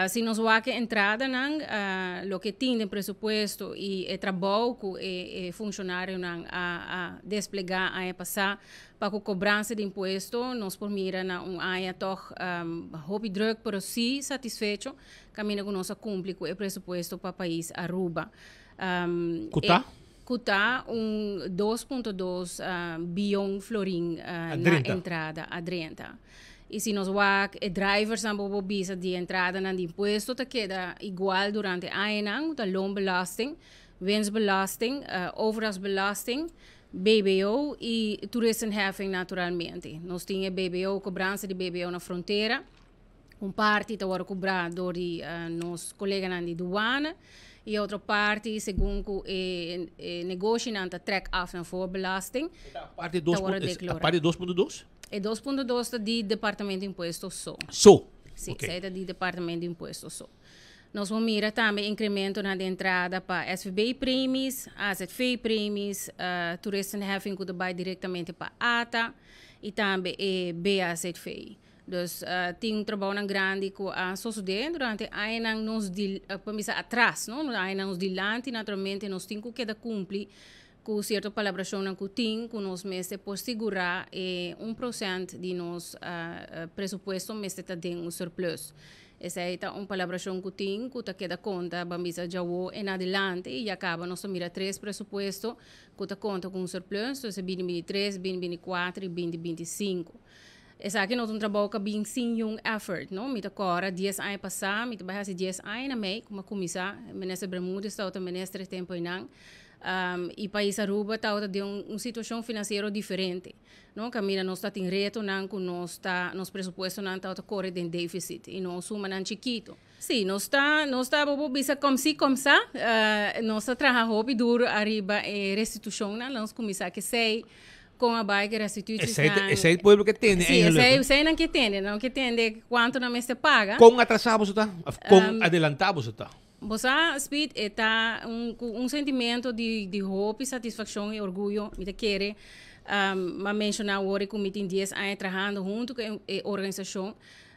Si nos wak e entradanan, loke tin den presupuesto i e trabou ku e funshonarionan a desplegá aña pasá pa ku kobransa di impuesto, nos por mira na un aña tòg hopi drùk pero sí satisfecho kaminda ku nos a kumpli ku e presupuesto pa pais Aruba. Ku ta? Ku ta un 2.2 bion florin na entrada a drenta. I si nos wak e driversnan bo por bisa di entradanan di impuesto ta keda igual durante añanan, ku ta loonbelasting, winstbelasting, overdrachtsbelasting, BBO i toeristenheffing naturalmente. Nos tin e BBO, kobransa di BBO na frontera. Un parti ta wòrdu kubrá dor di nos koleganan di duana i e otro parti segun ku e negoshinan ta trèk af nan voorbelasting ta wòrdu deklará. Aparte di 2.2? E 2.2 ta di Departamento di Impuesto so. So? Si, esei ta di Departamento di Impuesto so. Nos por mira tambe inkrementonan di entrada pa SVB-premies, AZV-premies, toeristenheffing ku ta bai direktamente pa ata i tambe e BAZV. Dus tin trabounan grandi ku a sosodé durante añanan nos di pa bisa atras, no? Añanan nos dilanti naturalmente nos tin ku keda kumpli ku sierto palabrashonnan ku tin ku nos mester por sigurá e un prosènt di nos presupuesto mester ta den un surplus. Esei ta un palabrashon ku tin ku ta keda konta ban bisa djawo en adelante i ya kaba nos ta mira tres presupuesto ku ta konta ku un surplus, dus e 2023, 2024 i 2025. Esaki no ta un trabou ku a bin sin niun effort, no. Mi ta kòrda dies aña pasá, mi ta bai hasi dies aña na mei ku mi a kuminsá, Minister Bermudez tabata minister e tempu einan, i pais Aruba tabata den un situashon finansiero diferente, no. Kaminda nos ta tin retonan ku nos ta, nos presupuestonan tabata kore den defisit i no sumanan chikitu. Sí, nos ta, nos ta, bo por bisa kòm sí kòm sa, nos ta traha hopi duru ariba e restitushonnan, nos kuminsá ku esei, kon a bai ku e restitutienan. Esei e pueblo ke tende Sí, eigenlijk. esei, esei nan ke tende, nan ke tende kuantu nan mester paga. Kon atrasá boso ta? Òf kon adelantá boso ta? Bo sa, Speed, e ta un, ku un sentimento di, di hopi satisfakshon i orguyo, mi ta kere, m'a menshoná awor ku mi tin dies aña trahando huntu ku e e organisashon.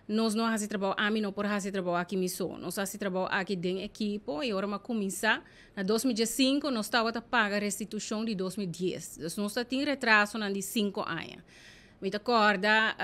Nos no a hasi trabou, ami no por hasi trabou aki mi so. Nos a hasi trabou aki den ekipo i ora mi a kuminsá na 2015 nos tabata paga restitushon di 2010. Dus nos ta tin retrasonan di sinku aña. Mi ta kòrda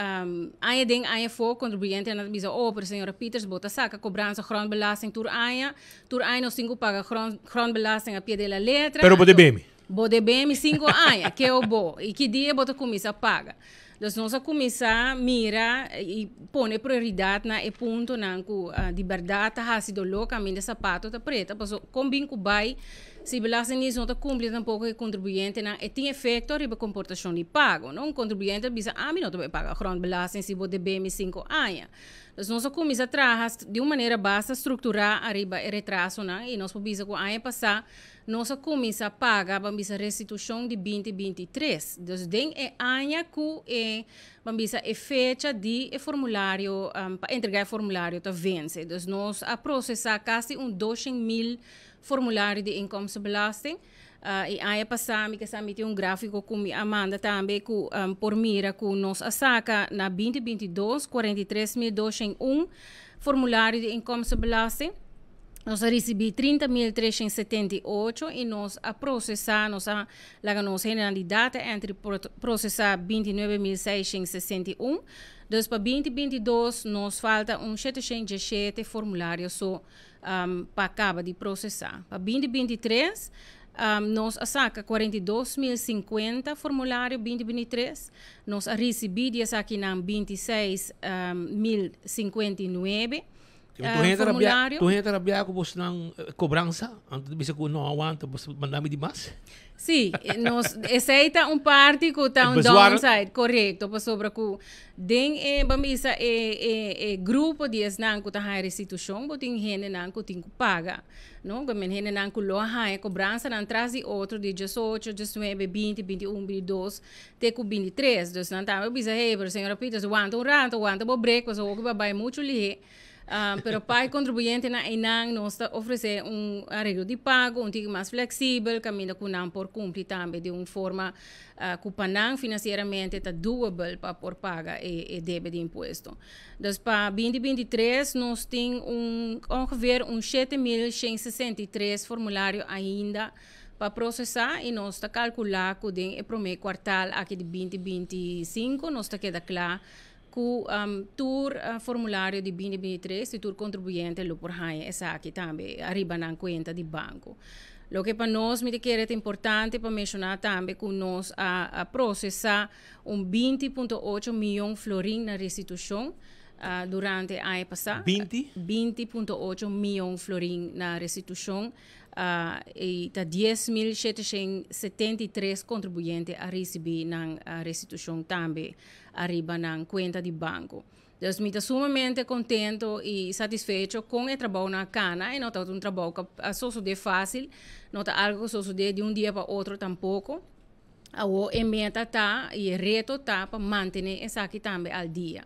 aña den aña afó kontribuyentenan ta bisa, oh, pero señora Pieters bo ta saka kobransa grondbelasting tur aña, tur aña nos tin ku paga grondbelasting a pie de la letra. Pero bo debe mi. Bo debe mi 5 aña, ke o bo? I ki dia bo ta kuminsá paga? Dus nos a kuminsá mira i pone prioridat na e puntonan ku di bèrdat ta hasi doló kaminda sapato ta preta. Paso kon bin ku bai si Belastingdienst no ta kumpli tampoko ku e kontribuyentenan e tin efekto riba komportashon di pago, no? Un kontribuyente ta bisa ami no ta bai paga grondbelasting si bo debe mi 5 aña. Dus nos a kuminsá traha di un manera basta strukturá ariba e retrasonan i nos por bisa ku aña pasá nos a kuminsá paga ban bisa restitushon di 2023. Dus den e aña ku e ban bisa e fecha di e formulario pa entregá e formulario ta vense. Dus nos a prosesá kasi un 200.000 formulario di inkomstenbelasting. I aña pasá mi ke sa mi tin un gráfiko ku mi a manda tambe ku por mira ku nos a saka na 2022 43.201 formulario di inkomstenbelasting. Nos a risibí 30.378 i nos a prosesá, nos a laga nos hendenan di data entry prosesá 29.661. Dus pa 2022 nos falta un 717 formulario so pa kaba di prosesá. Pa 2023 nos a saka 42.050 formulario 2023. Nos a risibí di esakinan 26.059 formulario. Tur hende ta rabia ku bosnan kobransa? Anto ta bisa ku no awanta, bos manda mi di mas? Sí, nos, esei ta un parti ku ta un downside, korekto, pasobra ku den e, ban bisa, e, e, e grupo di esnan ku ta haña restitushon, bo tin hendenan ku tin ku paga, no? Ku men hendenan ku lo a haña kobransanan tras di otro di 18, 19, 20, 21, 22, te ku 23. Dus nan tambe bisa, hey, pero señora Pieters, wanta un rato, wanta bo break, pasobra hopi bo a bai muchu lihé. Pero pa kontribuyentenan einan nos ta ofresé un areglo di pago, un tiki mas fleksibel, kaminda ku nan por kumpli tambe di un forma ku pa nan finansieramente ta doable pa por paga e debe di impuesto. Dus pa 2023 nos tin ongeveer un 7.163 formulario ainda pa prosesá i nos ta kalkulá ku den e promé kwartal aki di 2025 nos ta keda kla ku tur formulario di 2023 i tur kontribuyente lo por haña esaki tambe ariba nan kuenta di banko. Loke pa nos mi ta kere ta importante pa menshoná tambe ku nos a prosesá un 20.8 mion florin na restitushon durante aña pasá. 20? 20.8 mion florin na restitushon. I ta 10.773 kontribuyente a risibí nan restitushon tambe ariba nan kuenta di banko. Dus mi ta sumamente kontentu i satisfecho ku e trabou na kana i no ta un trabou ku a sosodé fásil, no ta algu ku a sosodé di un dia pa otro tampoko. E meta ta i e reto ta pa mantené esaki tambe al dia.